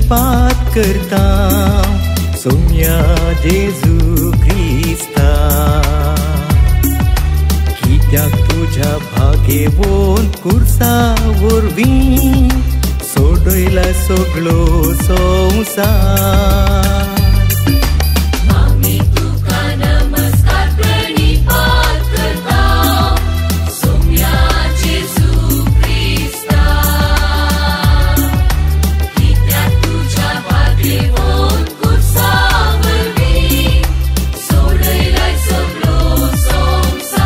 प्रणिपात करता सोम्या जेजू क्रिस्ता। कित्याक तुज्या भागेवन कुर्सा वरवीं सोडयला सगळो संवसार। आमी तुका नमस्कार प्रणिपात करता सोम्या जेजू क्रिस्ता। कित्याक तुज्या भागेवन कुर्सा वरवीं सोडयला सगळो संवसार।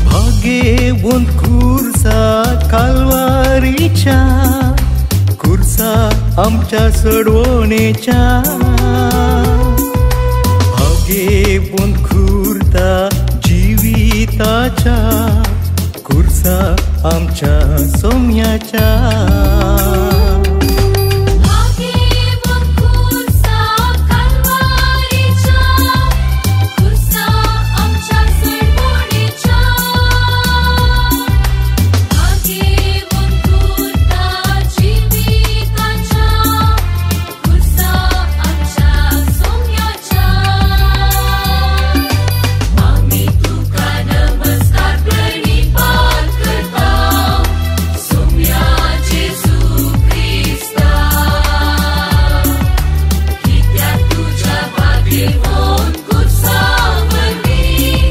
भागेवन कुर्सा कालवारीच्या कुर्सा आमच्या सोडवणेच्या। भागेवन कुर्ता जिविताच्या कुर्सा आमच्या सोम्याच्या। भागेवन कुर्सा कालवारीच्या कुर्सा आमच्या सोडवणेच्या। भागेवन कुर्ता जिविताच्या कुर्सा आमच्या सोम्याच्या। आमी तुका नमस्कार प्रणिपात करता सोम्या जेजू क्रिस्ता। कित्याक तुज्या भागेवन कुर्सा वरवीं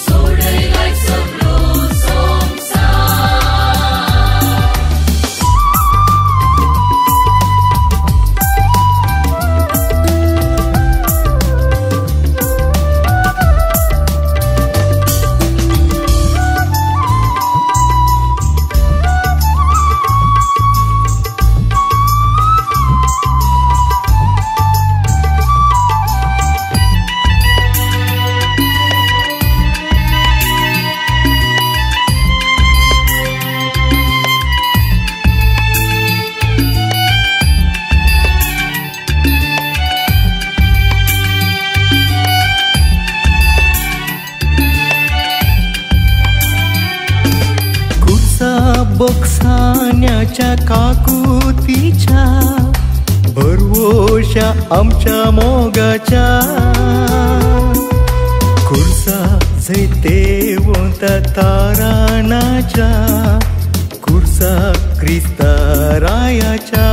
सोडयलाय सगळो संवसार। कुर्सा बोक्साण्याच्या काकुतीच्या भरवोशा आमच्या मोगाच्या। कुर्सा जैतेवंत ताराणाच्या कुर्सा क्रिस्ता रायाच्या।